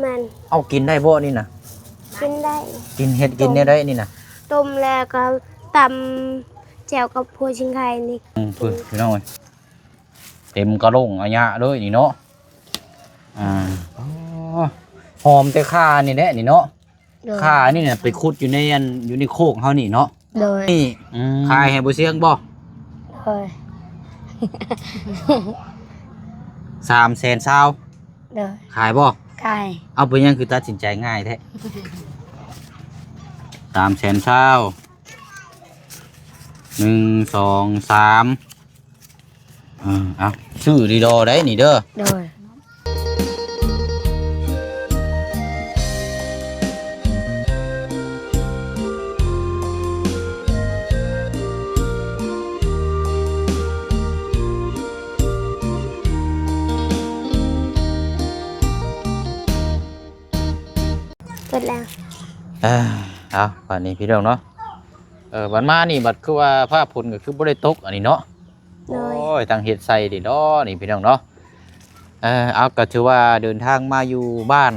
ແມ່ນ. ເອົາ ກິນໄດ້ບໍ່ນີ້ນະ? ກິນໄດ້. ກິນ ເຮັດກິນແນວໃດນີ້ນະ? ຕົ້ມແລ້ວກໍຕຳແຈ່ວກັບຫົວຊິງໄຄນີ້. ອືມ ພຸ້ນ ພີ່ນ້ອງເອີຍ ເຕັມກະໂຫຼງອາຍະເລີຍນີ້ເນາະ. ອ່າ ອໍ ຫອມແຕ່ຂ່ານີ້ແຫຼະນີ້ເນາະ. ໂດຍ. ຂ່ານີ້ນະ ໄປຂຸດຢູ່ໃນອັນ ຢູ່ໃນໂຄກເຮົານີ້ເນາະ. ໂດຍ. ນີ້ ອືມ ຂາຍໃຫ້ບໍ່ຊຽງບໍ່? ໂດຍ. ສາມແສນຊາວ. ໂດຍ. ຂາຍບໍ່? ຂາຍ. ເອົາ ເປັນຫຍັງຄືຕັດສິນໃຈງ່າຍແທ້? ສາມແສນຊາວ ໜຶ່ງ ສອງ ສາມ ເອີ ເອົາ ຊື້ດີດໍໄດ້ນີ້ເດີ. ໂດຍ. ເບິດແລ້ວ. ເອີ ເອົາ ບາດນີ້ພີ່ນ້ອງເນາະ ເອີ ບາດມານີ້ ບາດຄືວ່າຟ້າຝົນກໍຄືບໍ່ໄດ້ຕົກອັນນີ້ເນາະ. ໂດຍ. ໂອ້ຍ ຕັ້ງເຮັດໃສ່ເດເນາະນີ້ພີ່ນ້ອງເນາະ. ເອີ ເອົາ ກໍຖືວ່າເດີນທາງມາຢູ່ບ້ານ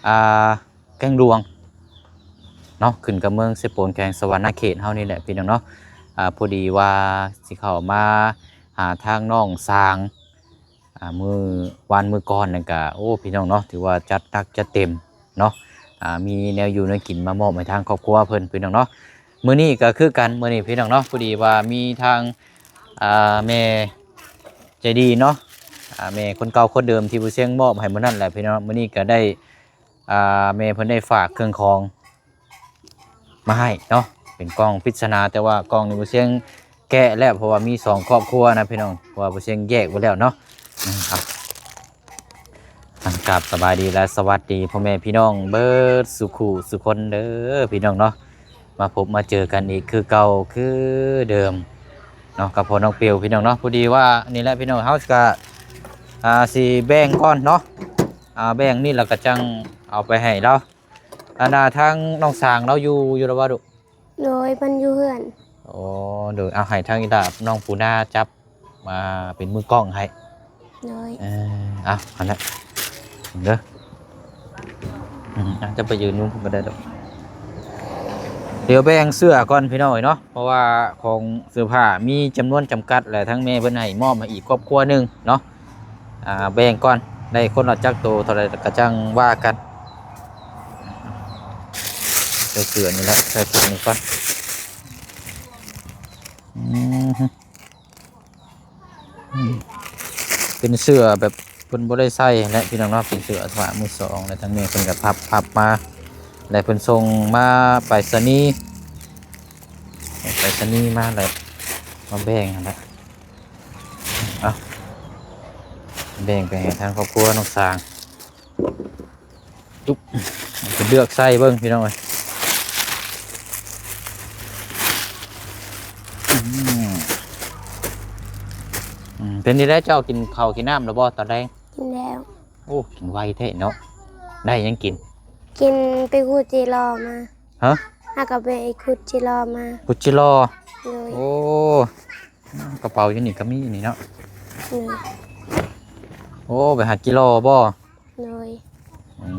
ອ່າ ແກ້ງດວງເນາະ ຂຶ້ນກັບເມືອງເຊໂປນ ແຂວງສະຫວັນນະເຂດເຮົານີ້ແຫຼະພີ່ນ້ອງເນາະ. ອ່າ ພໍດີວ່າຊິເຂົ້າມາຫາທາງນ້ອງສາງ ອ່າ ມື້ວານມື້ກ່ອນນັ້ນກະ ໂອ້ ພີ່ນ້ອງເນາະ ຖືວ່າຈັດໜັກຈັດເຕັມເນາະ. ອ່າ ມີແນວຢູ່ແນວກິນມາມອບໃຫ້ທາງຄອບຄົວເພິ່ນ ພີ່ນ້ອງເນາະ. ມື້ນີ້ກໍຄືກັນ ມື້ນີ້ພີ່ນ້ອງເນາະ ພໍດີວ່າມີທາງ ອ່າ ແມ່ໃຈດີເນາະ ອ່າ ແມ່ຄົນເກົ່າຄົນເດີມທີ່ຜູ້ຊຽງມອບໃຫ້ມື້ນັ້ນແຫຼະພີ່ນ້ອງ. ມື້ນີ້ກໍໄດ້ ອ່າ ແມ່ເພິ່ນໄດ້ຝາກເຄື່ອງຂອງ ມາໃຫ້ເນາະ ເປັນກ່ອງປຶດສະໜາ ແຕ່ວ່າກ່ອງນີ້ບໍ່ຊຽງແກະແລ້ວ ເພາະວ່າມີສອງຄອບຄົວນະພີ່ນ້ອງ ເພາະວ່າບໍ່ຊຽງແຍກໄວ້ແລ້ວເນາະ. ອືມ ເອົາ ອັນ ກາບສະບາຍດີ ແລະ ສະຫວັດດີພໍ່ແມ່ພີ່ນ້ອງເບິດສູ່ຄູ່ສູ່ຄົນເດີພີ່ນ້ອງເນາະ. ມາພົບມາເຈີກັນອີກຄືເກົ່າຄືເດີມເນາະ ກັບພໍ່ນ້ອງປິວພີ່ນ້ອງເນາະ. ພໍດີວ່ານີ້ແຫຼະພີ່ນ້ອງ ເຮົາກະ ອ່າ ຊິແບ່ງກ່ອນເນາະ ອ່າ ແບ່ງນີ້ແລ້ວກະຈັ່ງເອົາໄປໃຫ້ລາວ. ອັນນ່າ ທາງນ້ອງສາງລາວຢູ່ ຢູ່ລະບໍ່ລູກ? ໂດຍ ເພິ່ນຢູ່ເຮືອນ. ໂອ້ ໂດຍ ເອົາ ໃຫ້ທາງອີ່ຫຼ້ານ້ອງປູນາຈັບ ມາເປັນມືກ້ອງໃຫ້. ໂດຍ. ເອີ ເອົາ ອັນນັ້ນເດີ ອືມ ອາດຈະໄປຢືນຢູ່ພຸ້ນກໍໄດ້ດອກ. ດຽວແບ່ງເສື້ອກ່ອນພີ່ນ້ອງເອີຍເນາະ ເພາະວ່າຂອງເສື້ອຜ້າມີຈຳນວນຈຳກັດ ແລະ ທາງແມ່ເພິ່ນໃຫ້ມອບໃຫ້ອີກຄອບຄົວໜຶ່ງເນາະ. ອ່າ ແບ່ງກ່ອນ ໄດ້ຄົນລະຈັກໂຕເທົ່າໃດກໍຈັ່ງວ່າກັນ. ໃສ່ເສື້ອນີ້ແຫຼະ ໃສ່ເສື້ອນີ້ກ່ອນ. ອືມ ອືມ ເປັນເສື້ອແບບເພິ່ນບໍ່ໄດ້ໃສ່ແຫຼະພີ່ນ້ອງເນາະ ເປັນເສື້ອຜ້າມືສອງ ແລະ ທາງແມ່ເພິ່ນກໍພັບ ພັບມາ ແລະ ເພິ່ນສົ່ງມາໄປສະນີ ໄປສະນີມາ ແລ້ວມາແບ່ງຫັ້ນແຫຼະ. ເອົາ ແບ່ງໄປໃຫ້ທາງຄອບຄົວນ້ອງສາງ. ຈຸບ ໄປເລືອກໃສ່ເບິ່ງພີ່ນ້ອງເອີຍ. ອືມ ອືມ ເປັນຈັ່ງໃດ ເຈົ້າກິນເຂົ້າກິນນ້ຳແລ້ວບໍ່ຕອນແລງ? ກິນແລ້ວ. ໂອ້ ກິນໄວແທ້ເນາະ. ໄດ້ຫຍັງກິນ? ກິນ ໄປຂຸດຈີລໍມາ. ຮະ? ຫາກໍໄປຂຸດຈີລໍມາ. ຂຸດຈີລໍ? ໂດຍ. ໂອ້ ກະເປົາຢູ່ນີ້ກໍມີນີ້ເນາະ. ໂດຍ. ໂອ້ ໄປຫາຈີລໍບໍ່? ໂດຍ. ອື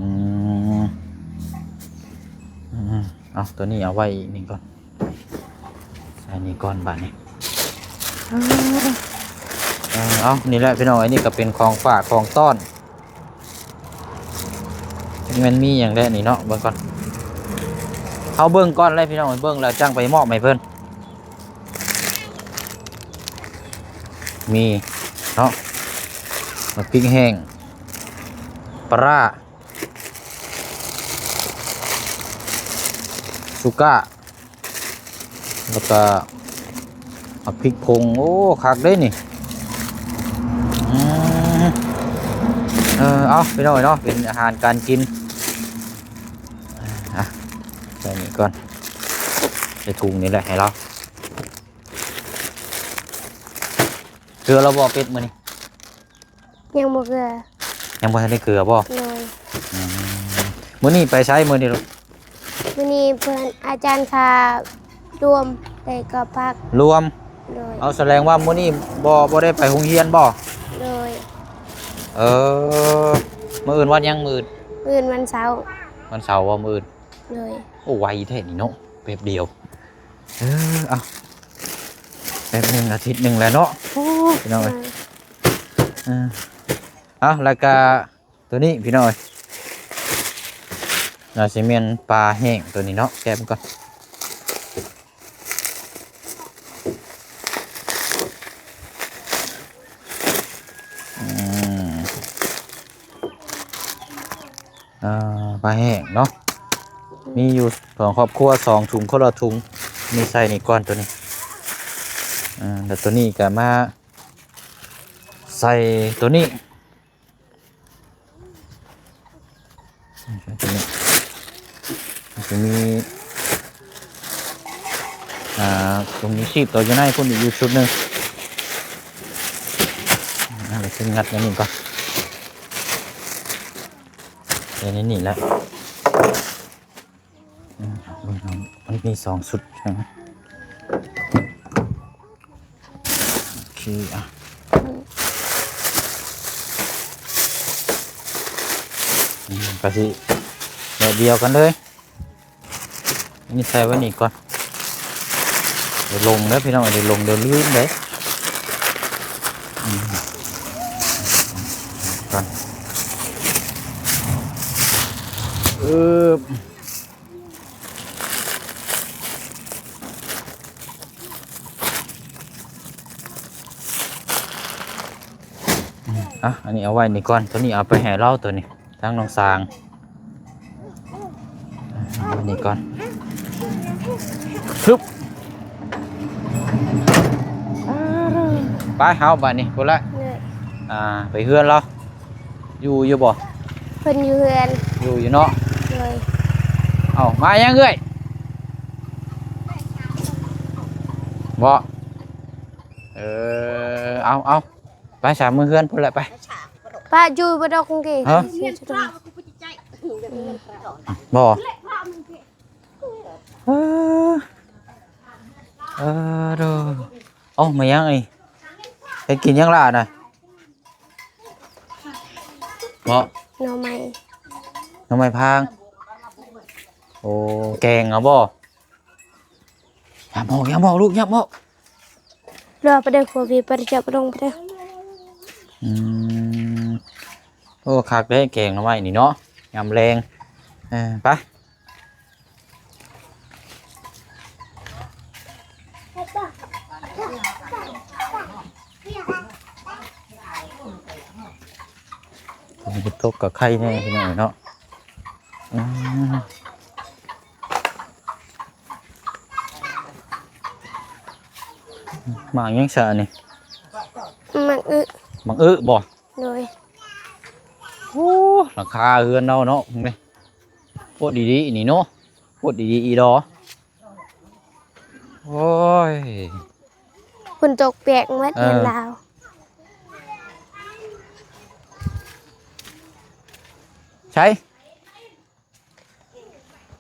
ມ ອືມ ເອົາ ໂຕນີ້ເອົາໄວ້ນີ້ກ່ອນ ໃສ່ນີ້ກ່ອນບາດນີ້. ເອີ ເອົາ ນີ້ແຫຼະພີ່ນ້ອງ ອັນນີ້ກໍເປັນຂອງຝາກຂອງຕ້ອນ ມັນມີຫຍັງແດ່ນີ້ເນາະ ເບິ່ງກ່ອນ ເຮົາເບິ່ງກ່ອນແຫຼະພີ່ນ້ອງ ເບິ່ງແລ້ວຈັ່ງໄປມອບໃຫ້ເພິ່ນ. ມີເນາະ ໝາກພິກແຫ້ງ ປາຮ້າ ຊູກ້າ ແລ້ວກະໝາກພິກຜົງ. ໂອ້ ຄັກເດ້ນີ້. ອືມ ເອີ ເອົາ ພີ່ນ້ອງເນາະ ເປັນອາຫານການກິນ. ອ່ະ ໃສ່ນີ້ກ່ອນ ໃສ່ຖົງນີ້ແຫຼະໃຫ້ລາວ. ເກືອແລ້ວບໍ່ເປັດມື້ນີ້? ຍັງບໍ່ເກືອ. ຍັງບໍ່ທັນໄດ້ເກືອບໍ່? ໂດຍ. ອືມ ມື້ນີ້ໄປໃສມື້ນີ້ລູກ? ມື້ນີ້ເພິ່ນ ອາຈານພາລວມ ແລ້ວກໍພັກ. ລວມ? ໂດຍ. ເອົາ ສະແດງວ່າມື້ນີ້ບໍ່ ບໍ່ໄດ້ໄປໂຮງຮຽນບໍ່? ໂດຍ. ເອີ ມື້ອື່ນວັນຫຍັງ? ມື້ອື່ນ ມື້ອື່ນວັນເສົາ. ວັນເສົາບໍ່ມື້ອື່ນ? ໂດຍ. ໂອ້ ໄວແທ້ນີ້ເນາະ ແປັບດຽວ. ເອີ ເອົາ ແປັບໜຶ່ງ ອາທິດໜຶ່ງແລ້ວເນາະ. ໂອ້ ພີ່ນ້ອງເອີຍ. ເອີ ເອົາ ແລ້ວກະ ຕົວນີ້ພີ່ນ້ອງເອີຍ ໜ້າຊິແມ່ນປາແຫ້ງຕົວນີ້ເນາະ ແກະມັນກ່ອນ. ອືມ ອ່າ ປາແຫ້ງເນາະ ມີຢູ່ສອງຄອບຄົວ ສອງຖົງ ຄົນລະຖົງ. ນີ້ໃສ່ນີ້ກ່ອນຕົວນີ້ ອ່າ ແລ້ວຕົວນີ້ກະມາໃສ່ຕົວນີ້. ຕົວນີ້ ມັນຈະມີ ອ່າ ຖົງຍັງຊີບຕົວຢູ່ໃນພຸ້ນອີກຢູ່ຊຸດໜຶ່ງ. ອ່າ ເຮົາຊິງັດອັນນີ້ກ່ອນ ໃສ່ໃນນີ້ແຫຼະ. ອືມ ມັນມີສອງຊຸດ ໂອເຄ ອ່ະ ອືມ ກະຊິແບບດຽວກັນເລີຍ. ອັນນີ້ໃສ່ໄວ້ນີ້ກ່ອນ ດຽວລົງເດີພີ່ນ້ອງ ດຽວລົງ ດຽວລືມເດ້. ອືມ ກ່ອນ ເອີ. ອ່ະ ອັນນີ້ເອົາໄວ້ນີ້ກ່ອນ ຕົວນີ້ເອົາໄປໃຫ້ລາວ ຕົວນີ້ ທາງນ້ອງສາງ ເອົາໄວ້ນີ້ກ່ອນ ຊຶບ ໄປ ເຮົາບາດນີ້ ພຸ້ນລະ ເອີ ອ່າ ໄປເຮືອນລາວ. ຢູ່ ຢູ່ບໍ່? ເພິ່ນຢູ່ເຮືອນ. ຢູ່ ຢູ່ເນາະ. ໂດຍ. ເອົ້າ ມາຫຍັງເອື້ອຍ? ບໍ່? ເອີ ເອົາ ເອົາ ໄປສາ ເມືອເຮືອນພຸ້ນແຫຼະ ໄປ. ປະຢູ່ບໍ່ດອກກາງເກງ? ຮະ? ບໍ່? ເອີ ເອີ ໂດ. ເອົ້າ ມາຫຍັງນີ້? ໄປກິນຫຍັງລະນະ? ເບາະ ໜໍ່ໄມ້ ໜໍ່ໄມ້ພາງ. ໂອ້ ແກງເອົາບໍ່? ຢ່າບອກ ຢ່າບອກລູກ ຢ່າບອກ. ລໍໄປເດີ ຂົວບີໄປເດີ ຈັບລົງໄປເດີ. ອືມ ໂອ້ ຄັກເດ້ ແກງໜໍ່ໄມ້ນີ້ເນາະ ຍາມແລງ. ເອີ ໄປ. ຝົນຕົກກະໄຄແດ່ພີ່ນ້ອງເນາະ. ອືມ ໝາກຫຍັງຊະນີ້? ໝາກອຶ. ໝາກອຶບໍ່? ໂດຍ. ໂອ້ ຫຼັງຄາເຮືອນເຮົາເນາະ ເບິ່ງເດ້ ໂພດດີໆນີ້ເນາະ ໂພດດີໆອີ່ດໍ. ໂອ້ຍ ຝົນຕົກປຽກໝົດ ເອີ ເຮືອນລາວ. ໃສ?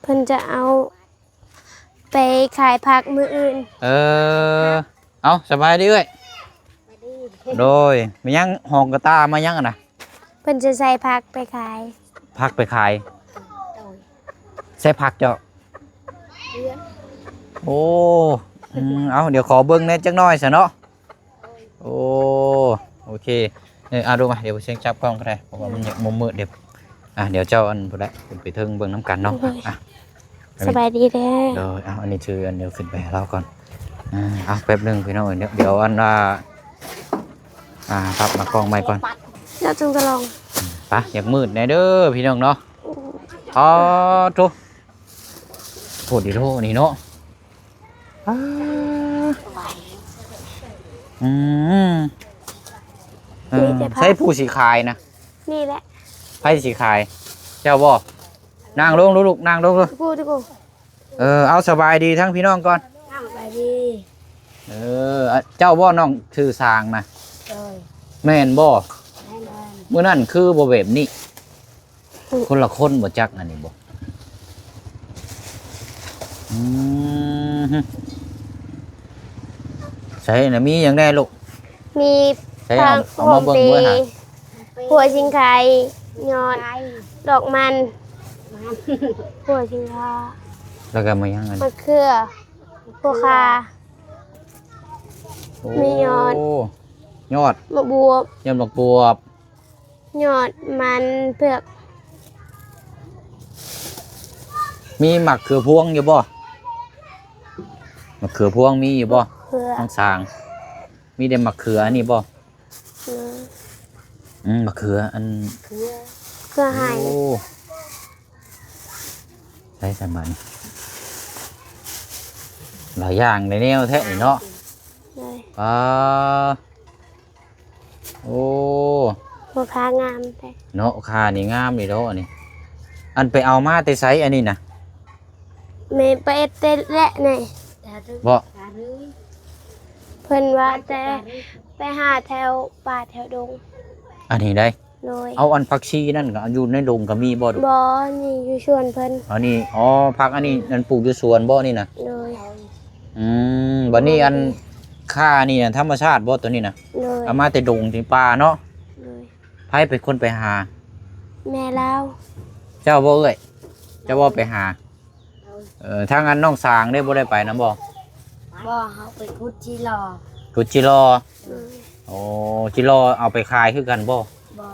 ເພິ່ນຈະເອົາໄປຂາຍຜັກມື້ອື່ນ. ເອີ ເອົາ ສະບາຍດີເອື້ອຍ. ສະບາຍດີ. ໂດຍ. ມາຫຍັງ ຫອງກະຕ່າມາຫຍັງຫັ້ນນະ? ເພິ່ນຈະໃສ່ຜັກໄປຂາຍ. ຜັກໄປຂາຍ? ໂດຍ. ໃສ່ຜັກເຈົ້າ? ເຮືອນ. ໂອ້ ອືມ ເອົາ ດຽວຂໍເບິ່ງແດ່ຈັກໜ້ອຍຊະເນາະ. ໂອ້ ໂອເຄ. ເອີ ເອົາ ດູມາ ດຽວບໍ່ຊຽງຈັບກ້ອງກໍໄດ້ ເພາະວ່າມັນ ອືມ ຍັງມືດໆເດ້. ອ່ະ ດຽວເຈົ້າອັນພຸ້ນແຫຼະ ຂຶ້ນໄປເທິງເບິ່ງນຳກັນເນາະ. ໂດຍ. ອ່ະ ສະບາຍດີເດີ. ໂດຍ. ເອົາ ອັນນີ້ຖື ອັນດຽວຂຶ້ນໄປຫາລາວກ່ອນ. ອ່າ ເອົາ ແປັບໜຶ່ງພີ່ນ້ອງເອີຍ ດຽວ ດຽວອັນວ່າ ອ່າ ປັບມາກ້ອງໃໝ່ກ່ອນ ແລ້ວຈຶ່ງຈະລອງ. ໄປ ຢາກມືດແດ່ເດີພີ່ນ້ອງເນາະ. ອໍ ໂທ້ ໂພດດີໂທ້ ນີ້ເນາະ. ອືມ ເອີ ມີແຕ່ ໃສຜູ້ຊິຂາຍນະ? ນີ້ແຫຼະ. ໃຜຊິຂາຍ? ເຈົ້າບໍ່? ນັ່ງລົງລູກ ນັ່ງລົງ. ເອີ ເອົາ ສະບາຍດີທັງພີ່ນ້ອງກ່ອນ. ສະບາຍດີ. ເອີ ເຈົ້າບໍ່ນ້ອງຊື່ສາງນະ? ໂດຍ. ແມ່ນບໍ່? ແມ່ນ. ມື້ນັ້ນຄືບໍ່ແບບນີ້? ຄົນລະຄົນບໍ່ຈັກອັນນີ້ບໍ່? ອືມ ໃສນະ ມີຫຍັງແດ່ລູກ? ມີ ໃສ ເອົາ ເອົາມາເບິ່ງເບິ່ງຫາ. ຫົວຊິງໄຄ. ຍອດ ດອກມັນ ຫົວຊິງຄາ ແລ້ວກໍມາຫຍັງອັນ ມະເຂືອ ຫົວຂ່າ ໂອ້ ມີຍອດ ຍອດ ໝາກບວບ ຍອດໝາກບວບ ຍອດມັນເຜືອກ ມີໝາກເຂືອພວງຢູ່ບໍ່? ໝາກເຂືອພວງມີຢູ່ບໍ່? ເຂືອ ນ້ອງສາງ ມີແຕ່ໝາກເຂືອອັນນີ້ບໍ່? ອືມ ອືມ ໝາກເຂືອອັນ ເຂືອ ເຂືອໄຮ ໂອ້ ໃສ່ສະບັນ ຫຼາຍຢ່າງຫຼາຍແນວແທ້ນີ້ເນາະ ໂດຍ ປາ ໂອ້ ຫົວຂ່າງາມແທ້ເນາະ ຂ່ານີ້ງາມອີ່ຫຼີອັນນີ້ ອັນໄປເອົາມາແຕ່ໃສອັນນີ້ນະ? ແມ່ໄປເຮັດແຕ່ແລະນີ້ ບໍ່ ເພິ່ນວ່າແຕ່ໄປຫາແຖວປ່າແຖວດົງ ອັນນີ້ໄດ໋ ໂດຍ ເອົາ ອັນຜັກຊີນັ້ນກໍຢູ່ໃນດົງກໍມີບໍ່? ບໍ່ ນີ້ຢູ່ສວນເພິ່ນ ອັນນີ້ ອໍ ຜັກອັນນີ້ ອັນປູກຢູ່ສວນບໍ່ນີ້ນະ? ໂດຍ ອືມ ບັດນີ້ອັນ ໂດຍ ຂ່ານີ້ນະ ທຳມະຊາດບໍ່ໂຕນີ້ນະ? ໂດຍ ເອົາມາແຕ່ດົງແຕ່ປ່າເນາະ? ໂດຍ ໃຜເປັນຄົນໄປຫາ? ແມ່ລາວ ເຈົ້າບໍ່ເອື້ອຍ? ເຈົ້າບໍ່ໄປຫາ? ເອີ ທາງອັນນ້ອງສາງເດ້ ບໍ່ໄດ້ໄປນຳບໍ່? ບໍ່ ເຮົາໄປຂຸດຈີ່ລໍ່ ຂຸດຈີ່ລໍ່ ອືມ ໂອ້ ຈີ່ລໍ່ເອົາໄປຂາຍຄືກັນບໍ່? ບໍ່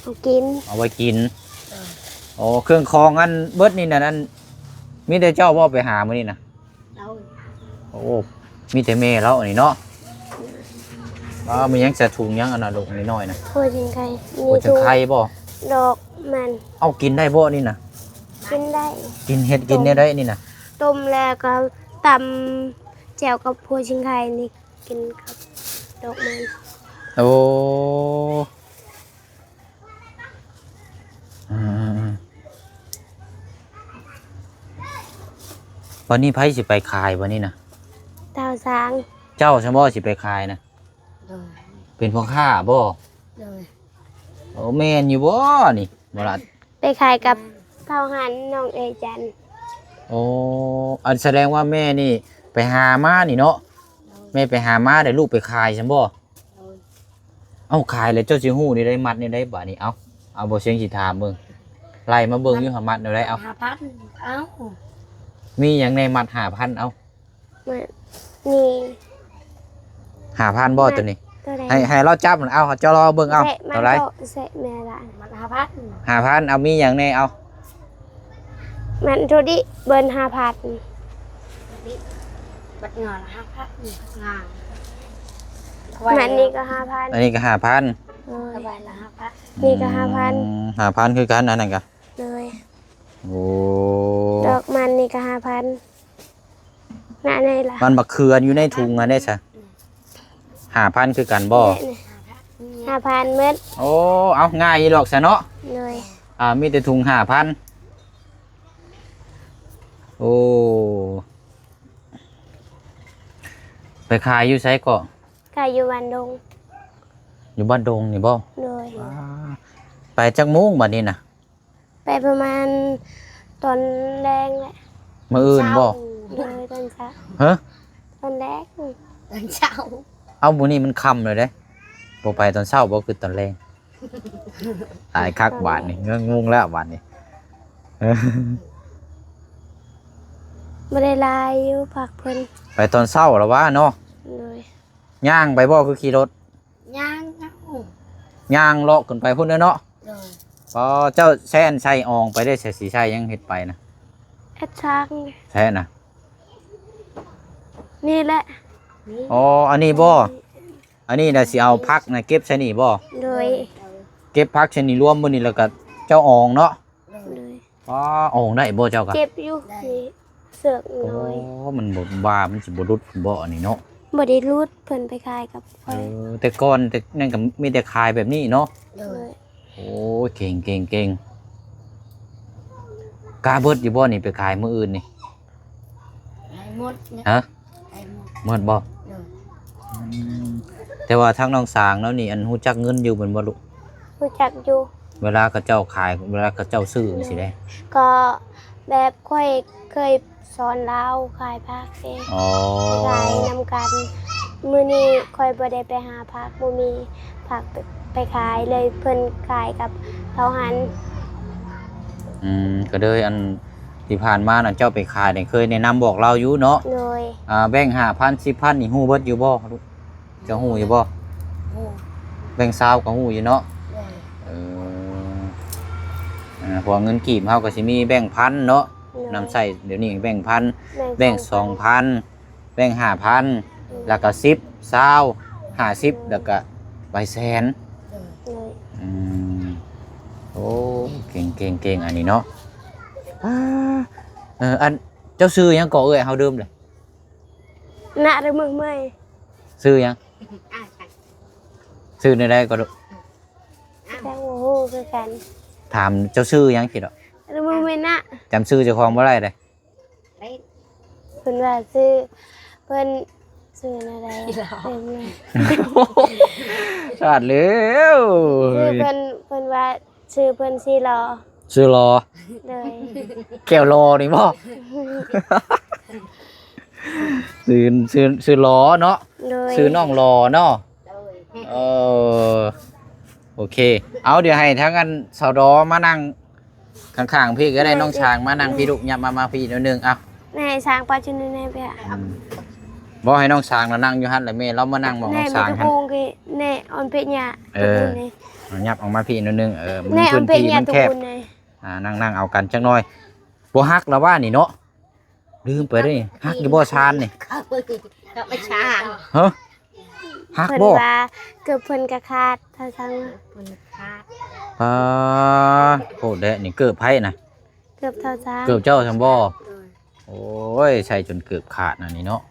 ເອົາກິນ ເອົາໄວ້ກິນ ເອີ ໂອ້ ເຄື່ອງຂອງອັນເບິດນີ້ນະ ອັນ ມີແຕ່ເຈົ້າບໍ່ໄປຫາມື້ນີ້ນະ? ໂອ້ ມີແຕ່ແມ່ລາວອັນນີ້ເນາະ ອ້າວ ມີຫຍັງ ໃສ່ຖົງຫຍັງອັນນັ້ນລູກ ນ້ອຍໆນະ? ຫົວຊິງໄຄ ມີຖົງໄຄບໍ່? ດອກມັນ ເອົາ ກິນໄດ້ບໍ່ນີ້ນະ? ກິນໄດ້ ກິນ ເຮັດກິນແນວໃດນີ້ນະ? ຕົ້ມແລ້ວກໍຕຳແຈ່ວກັບຫົວຊິງໄຄນີ້ ກິນກັບດອກມັນ ໂອ້ ອືມໆໆ ບັດນີ້ໃຜຊິໄປຂາຍບັດນີ້ນະ? ບ່າວສາງ ເຈົ້າຊັ້ນບໍ່ຊິໄປຂາຍນະ? ໂດຍ ເປັນພໍ່ຄ້າບໍ່? ໂດຍ ໂອ້ ແມ່ນຢູ່ບໍ່ນີ້? ບໍ່ລະ ໄປຂາຍກັບບ່າວຫັນ ນ້ອງເອຈັນ ໂອ້ ອັນສະແດງວ່າແມ່ນີ້ໄປຫາມານີ້ເນາະ? ໂດຍ ແມ່ໄປຫາມາ ແລ້ວລູກໄປຂາຍຊັ້ນບໍ່? ໂດຍ ເອົ້າ ຂາຍແລ້ວເຈົ້າຊິຮູ້ແນວໃດ ມັດແນວໃດບາດນີ້? ເອົ້າ ເອົາ ບໍ່ຊຽງຊິຖາມເບິ່ງ ໄລ່ມາເບິ່ງຢູ່ຫາ ມັດແນວໃດ? ເອົ້າ ຫ້າພັນ ເອົ້າ ມີຫຍັງແດ່ ມັດຫ້າພັນ ເອົ້າ ມີ ຫ້າພັນບໍ່ ມັດ ໂຕນີ້? ໂຕໃດ? ໃຫ້ ໃຫ້ລາວຈັບ ເອົາ ເຈົ້າລອງເບິ່ງ ເອົາ ແຊະ ໂຕໃດ? ມັນໂຕ ແຊະແມ່ລະ ມັດຫ້າພັນ ຫ້າພັນ ເອົາ ມີຫຍັງແດ່? ເອົາ ມັນໂຕນີ້ເບິ່ງ ຫ້າພັນ ບັດງານ ຫ້າພັນ ງານ ມັນນີ້ກໍຫ້າພັນ ອັນນີ້ກໍຫ້າພັນ ໂດຍ ນີ້ກໍຫ້າພັນ ອືມ ຫ້າພັນຄືກັນ ອັນນັ້ນກໍ ໂດຍ ໂອ້ ດອກມັນນີ້ກໍຫ້າພັນ ນະ ນີ້ລະ ມັນບັກເຂືອຢູ່ໃນຖົງຫັ້ນເດ້ຊະ ຫ້າພັນຄືກັນບໍ່? ແມ່ນ ຫ້າພັນໝົດ ໂອ້ ເອົາ ງ່າຍຢູ່ດອກຊະເນາະ ໂດຍ ອ່າ ມີແຕ່ຖົງຫ້າພັນ ໂອ້ ໄປຂາຍຢູ່ໃສເກາະ? ຂາຍຢູ່ບ້ານດົງ ຢູ່ບ້ານດົງນີ້ບໍ່? ໂດຍ ອ່າ ໄປຈັກໂມງບັດນີ້ນະ? ໄປປະມານຕອນແລງແຫຼະ ມື້ອື່ນບໍ່? ໂດຍ ຕອນເຊົ້າ ຮະ? ຕອນແລງ ຕອນເຊົ້າ ເອົ້າ ມື້ນີ້ມັນຄ່ຳແລ້ວເດ້ ບໍ່ໄປຕອນເຊົ້າບໍ່ ຄືຕອນແລງ? ຕາຍຄັກບາດນີ້ ງົງແລ້ວບາດນີ້ ບໍ່ໄດ້ຫຼາຍຢູ່ ພັກເພິ່ນ ໄປຕອນເຊົ້າລະຫວາເນາະ? ໂດຍ ຍ່າງໄປບໍ່ ຄືຂີ່ລົດ? ຍ່າງເອົາ ຍ່າງເລາະຂຶ້ນໄປພຸ້ນເດີເນາະ ໂດຍ ອໍ ເຈົ້າແຊນໃສ່ອອງໄປໄດ້ ໃສ່ ຊິໃສ່ຫຍັງເຮັດໄປນະ? ເຮັດຊາງ ແຊນນະ ນີ້ແຫຼະ ອໍ ອັນນີ້ບໍ່? ອັນນີ້ນະ ຊິເອົາຜັກນະເກັບໃສ່ນີ້ບໍ່? ໂດຍ ເກັບຜັກໃສ່ນີ້ລວມໝົດນີ້ ແລ້ວກໍເຈົ້າອອງເນາະ? ໂດຍ ອໍ ອອງໄດ້ບໍ່ເຈົ້າກະ? ເກັບຢູ່ ໄດ້ ນີ້ ເຊືອກນ້ອຍ ໂອ້ ມັນບໍ່ວ່າມັນຊິບໍ່ຫຼຸດບໍ່ອັນນີ້ເນາະ? ບໍ່ໄດ້ຫຼຸດ ເພິ່ນໄປຂາຍກັບຂ້ອຍ ເອີ ແຕ່ກ່ອນແຕ່ນັ້ນກໍມີແຕ່ຂາຍແບບນີ້ເນາະ? ໂດຍ ໂອ້ ເກັ່ງໆໆ ກະເບິດຢູ່ບໍ່ນີ້ ໄປຂາຍມື້ອື່ນນີ້? ໃຫ້ໝົດ ຮະ? ໃຫ້ໝົດ ໝົດບໍ່? ໂດຍ ອືມ ແຕ່ວ່າທາງນ້ອງສາງເນາະນີ້ ອັນ ຮູ້ຈັກເງິນຢູ່ແມ່ນບໍ່ລູກ? ຮູ້ຈັກຢູ່ ເວລາເຂົາເຈົ້າຂາຍ ເວລາເຂົາເຈົ້າຊື້ຈັ່ງຊີ້ເດ້ ກໍແບບຂ້ອຍເຄີຍສອນລາວຂາຍຜັກເດ້ ອໍ ໄປຂາຍນຳກັນ ມື້ນີ້ຂ້ອຍບໍ່ໄດ້ໄປຫາຜັກ ບໍ່ມີຜັກໄປຂາຍເລີຍ ເພິ່ນຂາຍກັບ ເຂົາຫັ້ນ. ອືມ ກໍເລີຍ ອັນທີ່ຜ່ານມານັ້ນເຈົ້າໄປຂາຍນີ້ ເຄີຍແນະນຳບອກລາວຢູ່ເນາະ? ໂດຍ. ອ່າ ແບ່ງຫ້າພັນ ສິບພັນນີ້ຮູ້ເບິດຢູ່ບໍ່? ເຈົ້າຮູ້ຢູ່ບໍ່? ຮູ້. ແບ່ງຊາວກໍຮູ້ຢູ່ເນາະ? ໂດຍ. ເອີ ອ່າ ເພາະວ່າເງິນກີບເຮົາກໍຊິມີແບ່ງພັນເນາະ. ໂດຍ. ນຳໃຊ້ດຽວນີ້ແບ່ງພັນ ແບ່ງ ແບ່ງສອງພັນ ສອງພັນ ແບ່ງຫ້າພັນ ອືມ ແລ້ວກໍສິບ ຊາວ ຫ້າສິບ ແລ້ວກໍໃບແສນ. ໂດຍ. ອືມ ໂອ້ ເກັ່ງໆໆ ອັນນີ້ເນາະ. ອ່າ ເອີ ອັນເຈົ້າຊື່ຫຍັງເກາະເອື້ອຍເຮົາ? ລືມເລີຍ. ນະ ຫຼື ມື້ໃໝ່. ຊື່ຫຍັງ? ຊື່ແນວໃດກໍ? ຍັງບໍ່ຮູ້ຄືກັນ. ຖາມເຈົ້າຊື່ຫຍັງຊິດອກ. ຫຼື ມື້ໃໝ່ນະ. ຈຳຊື່ເຈົ້າຂອງບໍ່ໄດ້ເດ້. ເພິ່ນວ່າຊື່ ເພິ່ນຊື່ແນວໃດວະ? ຊາດແລ້ວ. ຊື່ເພິ່ນ ເພິ່ນວ່າຊື່ເພິ່ນຊື່ຫຼໍ່. ຊື່ຫຼໍ່? ໂດຍ. ແກ້ວຫຼໍ່ນີ້ບໍ່? ຊື່ ຊື່ ຊື່ຫຼໍ່ເນາະ? ໂດຍ. ຊື່ນ້ອງຫຼໍ່ເນາະ? ໂດຍ. ເອີ ໂອເຄ ເອົາ ດຽວໃຫ້ທາງອັນສາວດໍມານັ່ງ ຂ້າງໆ ພີ່ກໍໄດ້. ໂດຍ. ນ້ອງຊ້າງມານັ່ງ ໂດຍ ພີ່ລູກ ຫຍັບມາ ມາພີ່ໜ້ອຍໜຶ່ງ. ເອົາ ໃຫ້ຊ້າງປະຈຸນແນ່ເພຍ. ອືມ ບໍ່ ໃຫ້ນ້ອງຊ້າງນະນັ່ງຢູ່ຫັ້ນແຫຼະ ແມ່ລາວມານັ່ງໝ່ອງນ້ອງຊ້າງຫັ້ນ. ແນ່ ອອນເພຍ. ເອີ ເອົາ ຫຍັບອອກມາພີ່ໜ້ອຍໜຶ່ງ. ເອີ ແນ່ ອອນເພຍ ພື້ນທີ່ມັນແຄບ. ອ່າ ນັ່ງໆ ເອົາກັນຈັກໜ້ອຍ. ບໍ່ຫັກລະວ່ານີ້ເນາະ? ລືມໄປເດ້. ຫັກຢູ່ບໍ່ຊານນີ້? ເອົາໄປຊານ. ຮະ? ຫັກບໍ່? ເພິ່ນວ່າເກີບເພິ່ນກະຂາດ ເທົ່າຊ້າງ. ເພິ່ນຂາດ. ປາ ໂພດແທ້ນີ້. ເກີບໃຜນະ? ເກີບເທົ່າຊ້າງ. ເກີບເຈົ້າຊັ້ນບໍ່? ໂດຍ. ໂອ້ຍ ໃສ່ຈົນເກີບຂາດອັນນີ້ເນາະ.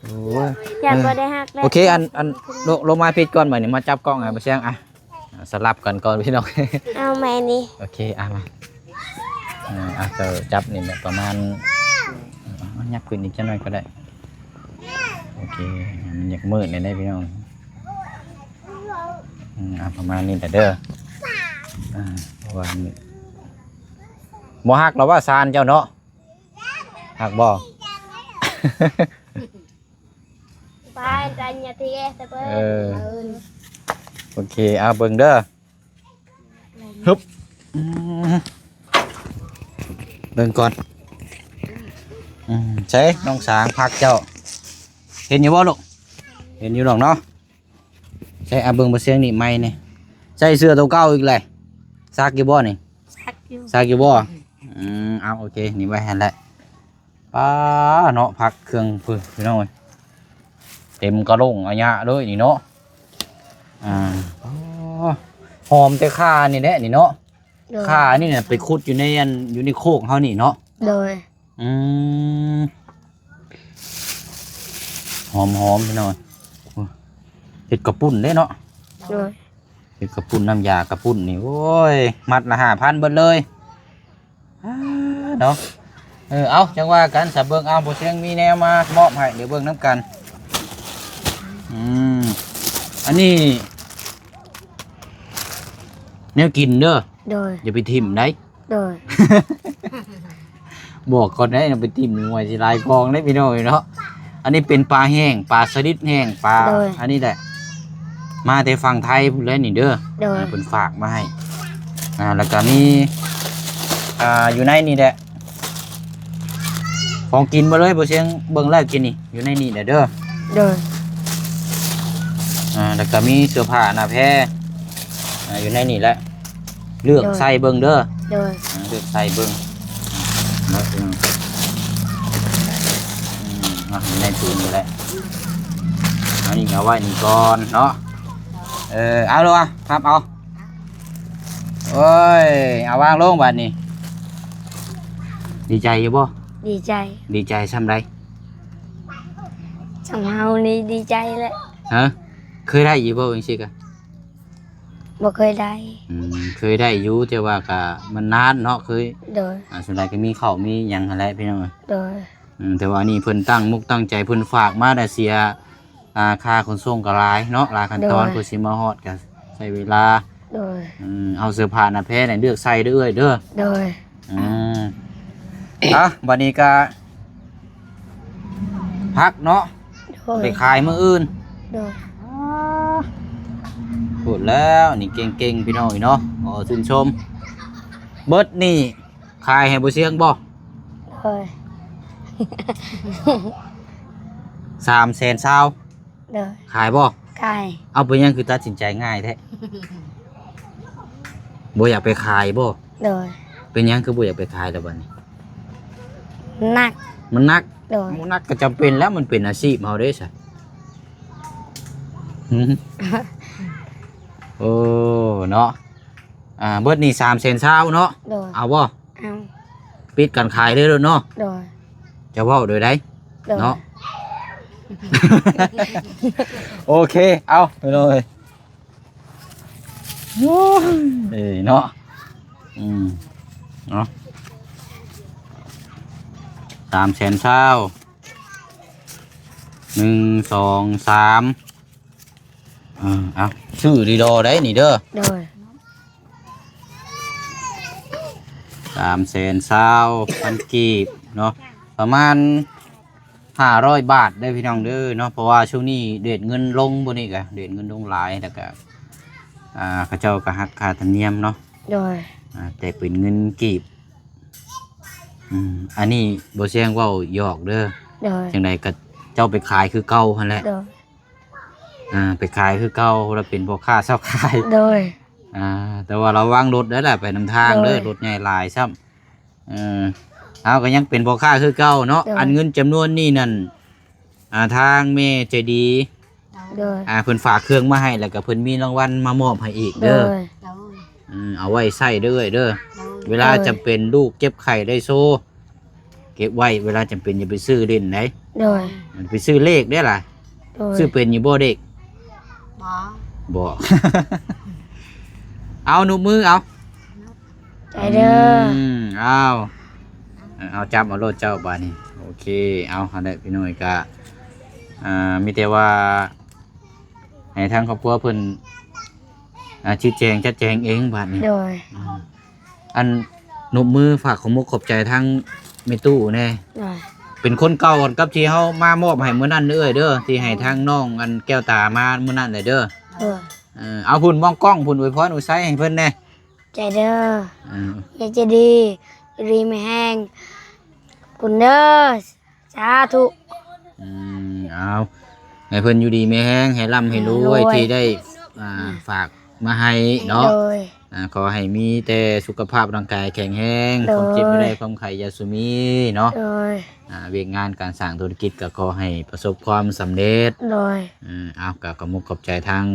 ໂອ້ຍ ຢ້ານບໍ່ໄດ້ຮັກແລ້ວ. ໂອເຄ ອັນ ອັນ ລົງ ລົງມາພີດກ່ອນ ບາດນີ້ມາຈັບກ້ອງໃຫ້ບໍ່ແຊງ. ອ່ະ ສະຫຼັບກັນກ່ອນພີ່ນ້ອງ. ເອົາໃໝ່ນີ້. ໂອເຄ ອ່ະ ມາ. ເອີ ອ່ະ ເຈົ້າຈັບນີ້ແຫຼະ ປະມານ ຫຍັບຂຶ້ນອີກຈັກໜ້ອຍກໍໄດ້. ໂອເຄ ມັນຢາກມືດແດ່ເດ້ພີ່ນ້ອງ. ອືມ ອ່ະ ປະມານນີ້ແຫຼະເດີ. ອ່າ ເພາະວ່າ ບໍ່ຫັກລະວ່າຊານເຈົ້າເນາະ? ຮັກບໍ່? ເອີ ໂອເຄ ເອົາເບິ່ງເດີ. ຮຶບ ອືມ ເບິ່ງກ່ອນ. ອືມ ໃສນ້ອງສາງຜັກເຈົ້າ ເຫັນຢູ່ບໍ່ລູກ? ເຫັນຢູ່ດອກເນາະ. ໃສ່ ອາ ເບິ່ງບໍ່ຊຽງນີ້ໃໝ່ນີ້ ໃສ່ເສື້ອໂຕເກົ່າອີກແຫຼະ. ຊັກຢູ່ບໍ່ນີ້? ຊັກຢູ່. ຊັກຢູ່ບໍ່? ອືມ ເອົາ ໂອເຄ ນີ້ໄວ້ຫັ້ນແຫຼະ. ປາເນາະ ຜັກເຄື່ອງເພິ່ນພີ່ນ້ອງເອີຍ ເຕັມກະໂຫຼງອາຍະເລີຍນີ້ເນາະ. ອ່າ ຫອມແຕ່ຂ່ານີ້ແຫຼະນີ້ເນາະ. ໂດຍ. ຂ່ານີ້ນະໄປຂຸດຢູ່ໃນອັນ ຢູ່ໃນໂຄກເຮົານີ້ເນາະ. ໂດຍ. ອືມ ຫອມໆ ພີ່ນ້ອງ. ເຮັດກະປຸ້ນເດ້ເນາະ. ໂດຍ. ເຮັດກະປຸ້ນ ນ້ຳຢາກະປຸ້ນນີ້ ໂອ້ຍ ມັດລະຫ້າພັນເບິດເລີຍ. ອ່າ ເນາະ. ເອີ ເອົາ ຈັ່ງວ່າກັນສະເບິ່ງ. ເອົາ ບໍ່ຊຽງມີແນວມາມອບໃຫ້ ດຽວເບິ່ງນຳກັນ. ອືມ ອັນນີ້ແນວກິນເດີ. ໂດຍ. ຢ່າໄປຖິ້ມໄດ. ໂດຍ. ບອກກ່ອນໄດ ນຳໄປຖິ້ມຫວຍຊິຫຼາຍກອງເດ້ພີ່ນ້ອງເອີຍເນາະ. ອັນນີ້ເປັນປາແຫ້ງ ປາສະລິດແຫ້ງ ປາ ໂດຍ ອັນນີ້ແຫຼະ ມາແຕ່ຝັ່ງໄທພຸ້ນແຫຼະນີ້ເດີ. ໂດຍ. ເພິ່ນຝາກມາໃຫ້. ອ່າ ແລ້ວກະມີ ອ່າ ຢູ່ໃນນີ້ແຫຼະ ຂອງກິນເບິດເລີຍ ບໍ່ຊຽງເບິ່ງແລ້ວກິນນີ້ ຢູ່ໃນນີ້ແຫຼະເດີ. ໂດຍ. ອ່າ ແລ້ວກະມີເສື້ອຜ້າໜ້າແພ ອ່າ ຢູ່ໃນນີ້ແຫຼະ. ເລືອກ ໂດຍ ໃສ່ເບິ່ງເດີ. ໂດຍ. ເລືອກໃສ່ເບິ່ງເນາະ. ອືມ ເອົາໃນຖົງນີ້ແຫຼະ ອັນນີ້ເອົາໄວ້ນີ້ກ່ອນເນາະ. ເອີ ເອົາລະ ຮັບເອົາ. ໂອ້ຍ ເອົາວາງລົງບາດນີ້. ດີໃຈຢູ່ບໍ່? ດີໃຈ. ດີໃຈຊ່ຳໃດ? ຊ່ຳເຮົານີ້ດີໃຈແຫຼະ. ຮະ? ເຄີຍໄດ້ຢູ່ບໍ່ຈັ່ງຊີ້ກະ? ບໍ່ເຄີຍໄດ້. ອືມ ເຄີຍໄດ້ຢູ່ ແຕ່ວ່າກະມັນນານເນາະ ເຄີຍ. ໂດຍ. ອ່າ ສ່ວນຫຼາຍກະມີເຂົ້າມີຫຍັງຫັ້ນແຫຼະພີ່ນ້ອງ. ໂດຍ. ອືມ ແຕ່ວ່າອັນນີ້ເພິ່ນຕັ້ງມຸກຕັ້ງໃຈ ເພິ່ນຝາກມາ ແຕ່ເສຍ ອ່າ ຄ່າຂົນສົ່ງກະຫຼາຍເນາະ ຫຼາຍຂັ້ນຕອນ. ໂດຍ. ເພື່ອຊິມາຮອດກະໃຊ້ເວລາ. ໂດຍ. ອືມ ເອົາເສື້ອຜ້າໜ້າແພນີ້ເລືອກໃສ່ເດີເອື້ອຍເດີ. ໂດຍ. ອືມ ອ່ະ ບາດນີ້ກະ ພັກເນາະ. ໂດຍ. ໄປຂາຍມື້ອື່ນ. ໂດຍ. ອາ ພຸ້ນແລ້ວ ນີ້ເກັ່ງໆ ພີ່ນ້ອງເນາະ. ໂອ້ ຂໍຊື່ນຊົມ. ເບິດນີ້ຂາຍໃຫ້ບໍ່ຊຽງບໍ່? ໂດຍ. ສາມແສນຊາວ. ໂດຍ. ຂາຍບໍ່? ຂາຍ. ເອົາ ເປັນຫຍັງຄືຕັດສິນໃຈງ່າຍແທ້? ບໍ່ຢາກໄປຂາຍບໍ່? ໂດຍ. ເປັນຫຍັງຄືບໍ່ຢາກໄປຂາຍລະບັດນີ້? ໜັກ. ມັນໜັກ? ໂດຍ. ມັນໜັກກໍຈຳເປັນແລ້ວ ມັນເປັນອາຊີບເຮົາເດ້ຊະ. ໂອ້ ເນາະ. ອ່າ ເບິດນີ້ສາມແສນຊາວເນາະ. ໂດຍ. ເອົາບໍ່? ເອົາ. ປິດການຂາຍເລີຍເນາະ. ໂດຍ. ຈະເວົ້າໂດຍໃດ? ໂດຍ. ເນາະ. ໂອເຄ ເອົາ ໄປເລີຍ. ໂອ້ຍ ເອີເນາະ. ອືມ ເນາະ ສາມແສນຊາວ ໜຶ່ງ ສອງ ສາມ ເອີ ເອົາ ຊື້ດີດໍໄດ໋ນີ້ເດີ. ໂດຍ. ສາມແສນຊາວພັນກີບເນາະ ປະມານຫ້າຮ້ອຍບາດເດີພີ່ນ້ອງເດີເນາະ. ເພາະວ່າຊ່ວງນີ້ເຣດເງິນລົງ ມື້ນີ້ກະເຣດເງິນລົງຫຼາຍ ແລ້ວກະ ອ່າ ເຂົາເຈົ້າກະຫັກຄ່າທຳນຽມເນາະ. ໂດຍ. ອ່າ ແຕ່ເປັນເງິນກີບ. ອືມ ອັນນີ້ບໍ່ແຊງເວົ້າຫຍອກເດີ. ໂດຍ. ຈັ່ງໃດກະເຈົ້າໄປຂາຍຄືເກົ່າຫັ້ນແຫຼະ. ໂດຍ. ອ່າ ໄປຂາຍຄືເກົ່າ ລະເປັນພໍ່ຄ້າຊາວຂາຍ. ໂດຍ. ອ່າ ແຕ່ວ່າລະວັງລົດໄດ້ລະ ໄປນຳທາງເດີ. ໂດຍ. ລົດໃຫຍ່ຫຼາຍຊ້ຳ. ເອີ ເຮົາກໍຍັງເປັນພໍ່ຄ້າຄືເກົ່າເນາະ. ໂດຍ. ອັນເງິນຈຳນວນນີ້ນັ້ນ ອ່າ ທາງແມ່ໃຈດີ ໂດຍ. ອ່າ ເພິ່ນຝາກເຄື່ອງມາໃຫ້ ແລ້ວກໍເພິ່ນມີລາງວັນມາມອບໃຫ້ອີກເດີ. ໂດຍ. ອືມ ເອົາໄວ້ໃຊ້ເດີເອື້ອຍເດີ. ໂດຍ. ເວລາຈຳເປັນລູກເຈັບໄຂ້ໄດ້ໂຊ ເກັບໄວ້ ເວລາຈຳເປັນຢ່າໄປຊື້ຫຼິ້ນໃດ໋. ໂດຍ. ໄປຊື້ເລກໄດ້ລະ. ໂດຍ. ຊື້ເປັນຢູ່ບໍ່ເດັກ? ບໍ່ ບໍ່. ເອົາ ນົບມືເອົາ. ໃຈເດີ. ອືມ ເອົາ ເອົາ ຈັບເອົາໂລດເຈົ້າບາດນີ້. ໂອເຄ ເອົາ ຫັ້ນແຫຼະພີ່ນ້ອງ ກະ ອ່າ ມີແຕ່ວ່າໃຫ້ທາງຄອບຄົວເພິ່ນ ອ່າ ຊີ້ແຈງຈັດແຈງເອງບາດນີ້. ໂດຍ. ອືມ ອັນ ນົບມືຝາກຂອບມຸກຂອບໃຈທາງແມ່ຕູ້ແດ່. ໂດຍ. ເປັນຄົນເກົ່າກັບທີ່ເຮົາມາມອບໃຫ້ມື້ນັ້ນເດີ້ເອື້ອຍເດີ ທີ່ໃຫ້ທາງນ້ອງອັນແກ້ວຕາມາມື້ນັ້ນແຫຼະເດີ. ໂດຍ. ເອີ ເອົາ ພຸ້ນມອງກ້ອງພຸ້ນ ອວຍພອນອວຍໄຊໃຫ້ເພິ່ນແດ່. ໃຈເດີ. ເອີ ໃຈດີ ຢູ່ດີມີແຮງພຸ້ນເດີ. ສາທຸ. ອືມ ເອົາ ໃຫ້ເພິ່ນຢູ່ດີມີແຮງ ໃຫ້ລ່ຳໃຫ້ລວຍ ໃຫ້ລວຍ ທີ່ໄດ້ ອ່າ ອືມ ຝາກມາໃຫ້ເນາະ. ໂດຍ. ອ່າ ຂໍໃຫ້ມີແຕ່ສຸຂະພາບຮ່າງກາຍແຂງແຮງ. ໂດຍ. ຄວາມເຈັບຢ່າໄດ້ ຄວາມໄຂ້ຢ່າສູ່ມີເນາະ. ໂດຍ. ອ່າ ວຽກງານການສ້າງທຸລະກິດກໍຂໍໃຫ້ປະສົບຄວາມສຳເລັດ. ໂດຍ. ເອີ ເອົາ ກໍຂອບມຸກຂອບໃຈທາງ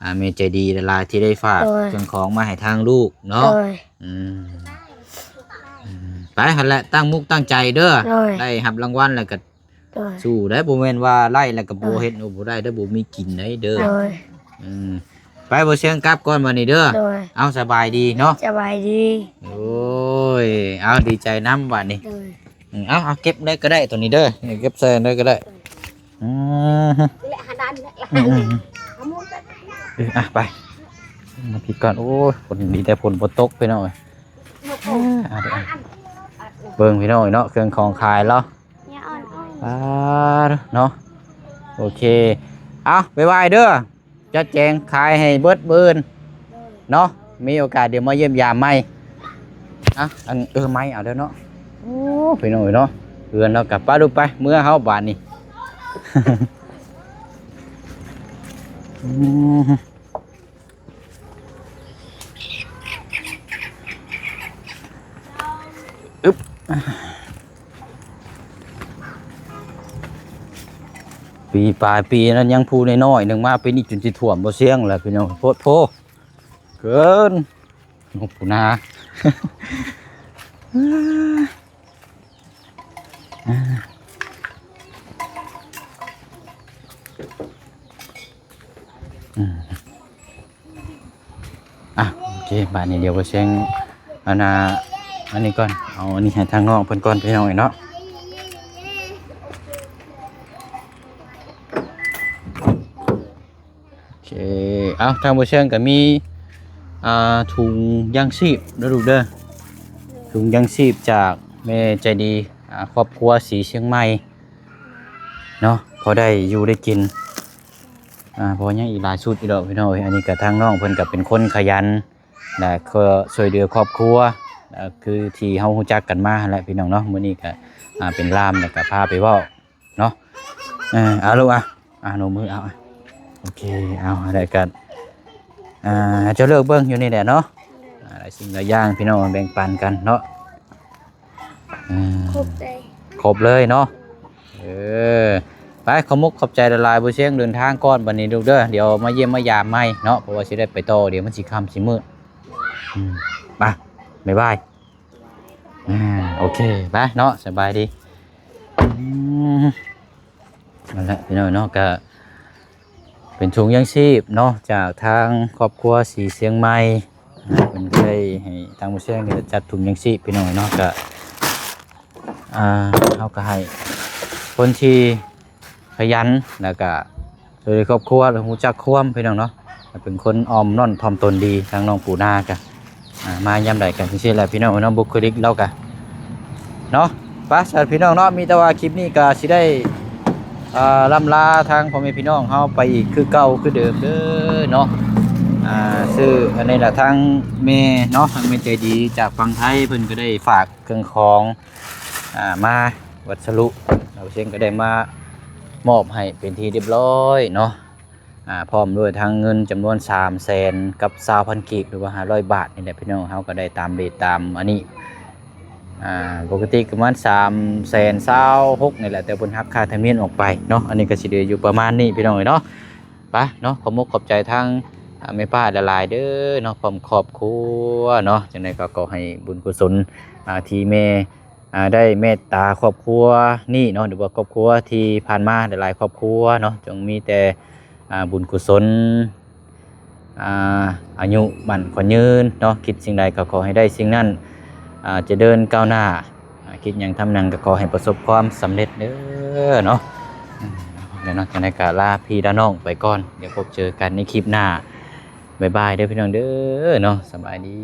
ອ່າ ແມ່ໃຈດີຫຼາຍໆ ທີ່ໄດ້ຝາກ ໂດຍ ເຄື່ອງຂອງມາໃຫ້ທາງລູກເນາະ. ໂດຍ. ອືມ ອືມ ໄປຫັ້ນແຫຼະ ຕັ້ງມຸກຕັ້ງໃຈເດີ. ໂດຍ. ໄດ້ຮັບລາງວັນແລ້ວກໍ ໂດຍ ສູ້ໄດ້ ບໍ່ແມ່ນວ່າໄດ້ແລ້ວກໍ ໂດຍ ບໍ່ເຮັດ ໂອ້ ບໍ່ໄດ້ເດີ ບໍ່ມີກິນໄດ້ເດີ. ໂດຍ. ອືມ ໄປ ບໍ່ຊຽງກັບກ່ອນບັດນີ້ເດີ. ໂດຍ. ເອົາ ສະບາຍດີເນາະ. ສະບາຍດີ. ໂອ້ຍ ເອົາ ດີໃຈນຳບັດນີ້. ໂດຍ. ອືມ ເອົາ ເອົາ ເກັບໄດ້ກໍໄດ້ຕົວນີ້ເດີ ເກັບໃສ່ໄດ້ກໍໄດ້. ອືມ ອືມ ອືມ ເອີ ອ່ະ ໄປ ມາພີ້ກ່ອນ. ໂອ້ຍ ຝົນດີແຕ່ຝົນບໍ່ຕົກພີ່ນ້ອງເອີຍ. ອ່າ ເບິ່ງພີ່ນ້ອງເນາະ ເຄື່ອງຂອງຂາຍລາວ. ອ່າ ເນາະ ໂອເຄ ເອົາ ບາຍບາຍເດີ. ຈັດແຈງຂາຍໃຫ້ເບິດມື້ອື່ນເນາະ ມີໂອກາດດຽວມາຢ້ຽມຢາມໃໝ່. ອ່ະ ອັນ ເອີ ໄມ້ເອົາເດີເນາະ. ໂອ້ ພີ່ນ້ອງເອີຍເນາະ ເຮືອນເຮົາກະ ໄປລູກໄປ ເມືອເຮົາບາດນີ້. ອືມ ອຶບ ປີປາຍປີນັ້ນຍັງພູນ້ອຍໆໜຶ່ງ ມາປີນີ້ຈົນຊິຖ້ວມບໍ່ຊຽງແລ້ວພີ່ນ້ອງ. ໂພດໂພ ເກີນ ນົກປູນາ. ອືມ ອ່ະ ໂອເຄ ບາດນີ້ດຽວບໍ່ຊຽງ ອັນນ່າ ອັນນີ້ກ່ອນ ເອົາອັນນີ້ໃຫ້ທາງນ້ອງເພິ່ນກ່ອນ ພີ່ນ້ອງເອີຍເນາະ. ໂອເຄ ເອົາ ທາງບໍ່ເຊີງກໍມີ ອ່າ ຖົງຢາງຊີບເດີລູກເດີ ຖົງຢາງຊີບຈາກແມ່ໃຈດີ ອ່າ ຄອບຄົວສີຊຽງໃໝ່ເນາະ ພໍໄດ້ຢູ່ໄດ້ກິນ ອ່າ ເພາະວ່າຍັງອີກຫຼາຍຊຸດຢູ່ດອກພີ່ນ້ອງເອີຍ. ອັນນີ້ກໍທາງນ້ອງເພິ່ນກໍເປັນຄົນຂະຫຍັນ ແລະກໍຊ່ວຍເຫຼືອຄອບຄົວ ເອີ ຄືທີ່ເຮົາຮູ້ຈັກກັນມາຫັ້ນແຫຼະພີ່ນ້ອງເນາະ. ມື້ນີ້ກໍ ອ່າ ເປັນລາມ ແລ້ວກໍພາໄປເວົ້າເນາະ. ເອີ ເອົາລູກ ອ່ະ ອ່າ ນົມມື ເອົາ ອ່ະ ໂອເຄ ເອົາ ແລ້ວກໍ ອ່າ ເຈົ້າເລືອກເບິ່ງຢູ່ນີ້ແຫຼະເນາະ. ອ່າ ຫຼາຍສິ່ງຫຼາຍຢ່າງພີ່ນ້ອງ ແບ່ງປັນກັນເນາະ. ອືມ ຄົບເລີຍ ຄົບເລີຍເນາະ. ເອີ ໄປ ຂອບມຸກຂອບໃຈຫຼາຍໆ ບໍ່ຊຽງ ເດີນທາງກ່ອນບັດນີ້ລູກເດີ. ດຽວມາຢ້ຽມມາຢາມໃໝ່ເນາະ ເພາະວ່າຊິໄດ້ໄປຕໍ່ ດຽວມັນຊິຄ່ຳຊິມືດ. ອືມ ໄປ ບາຍບາຍ. ອ່າ ໂອເຄ ໄປເນາະ ສະບາຍດີ. ອືມ ນັ້ນແຫຼະພີ່ນ້ອງເນາະ ກະເປັນຖົງຍາງຊີບເນາະ ຈາກທາງຄອບຄົວສີຊຽງໃໝ່. ອ່າ ເພິ່ນເຄີຍໃຫ້ທາງໝູ່ຊຽງນີ້ຈັດຖົງຍາງຊີບພີ່ນ້ອງເນາະ. ກະ ອ່າ ເຮົາກະໃຫ້ຄົນທີ່ຂະຫຍັນ ແລ້ວກະ ໂດຍຄອບຄົວ ແລະ ຮູ້ຈັກຄວາມ ພີ່ນ້ອງເນາະ ເປັນຄົນອ່ອນນ້ອມຖ່ອມຕົນດີ. ທາງນ້ອງປູນາກະ ອ່າ ມາຍາມໃດກະຈັ່ງຊີ້ແຫຼະພີ່ນ້ອງເນາະ ບຸກຄະລິກລາວກະເນາະ. ໄປ ສຳລັບພີ່ນ້ອງເນາະ ມີແຕ່ວ່າຄລິບນີ້ກະຊິໄດ້ ອ່າ ລ່ຳລາທາງພໍ່ແມ່ພີ່ນ້ອງເຮົາໄປອີກຄືເກົ່າຄືເດີມເດີເນາະ. ອ່າ ຊື່ອັນນີ້ລະ ທາງແມ່ເນາະ ທາງແມ່ໃຈດີຈາກຝັ່ງໄທ ເພິ່ນກໍໄດ້ຝາກເຄື່ອງຂອງ ອ່າ ມາ ວັດສະລຸ ລາວເຊັງກໍໄດ້ມາມອບໃຫ້ເປັນທີ່ຮຽບຮ້ອຍເນາະ. ອ່າ ພ້ອມດ້ວຍທັງເງິນຈຳນວນສາມແສນກັບຊາວພັນກີບ ຫຼືວ່າຫ້າຮ້ອຍບາດນີ້ແຫຼະພີ່ນ້ອງ. ເຮົາກໍໄດ້ຕາມເຣດຕາມອັນນີ້ ອ່າ ປົກກະຕິກໍປະມານສາມແສນຊາວຫົກນີ້ແຫຼະ ແຕ່ເພິ່ນຫັກຄ່າທຳນຽມອອກໄປເນາະ. ອັນນີ້ກໍຊິເຫຼືອຢູ່ປະມານນີ້ພີ່ນ້ອງເອີຍເນາະ. ໄປເນາະ ຂອບມຸກຂອບໃຈທາງ ອ່າ ແມ່ປ້າຫຼາຍໆເດີເນາະ ພ້ອມຄອບຄົວເນາະ. ຈັ່ງໃດກໍຂໍໃຫ້ບຸນກຸສົນ ອ່າ ທີ່ແມ່ ອ່າ ໄດ້ເມດຕາຄອບຄົວນີ້ເນາະ ຫຼືວ່າຄອບຄົວທີ່ຜ່ານມາຫຼາຍໆຄອບຄົວເນາະ ຈົ່ງມີແຕ່ ອ່າ ບຸນກຸສົນ ອ່າ ອາຍຸໝັ້ນຂວັນຍືນເນາະ. ຄິດສິ່ງໃດກໍຂໍໃຫ້ໄດ້ສິ່ງນັ້ນ ອ່າ ຈະເດີນກ້າວໜ້າ ອ່າ ຄິດຫຍັງທຳຫຍັງກໍຂໍໃຫ້ປະສົບຄວາມສຳເລັດເດີເນາະ. ແລ້ວເນາະ ຈັ່ງໃດກໍລາພີ່ລານ້ອງໄປກ່ອນ ດຽວພົບເຈີກັນໃນຄລິບໜ້າ. ບາຍບາຍເດີພີ່ນ້ອງເດີເນາະ ສະບາຍດີ.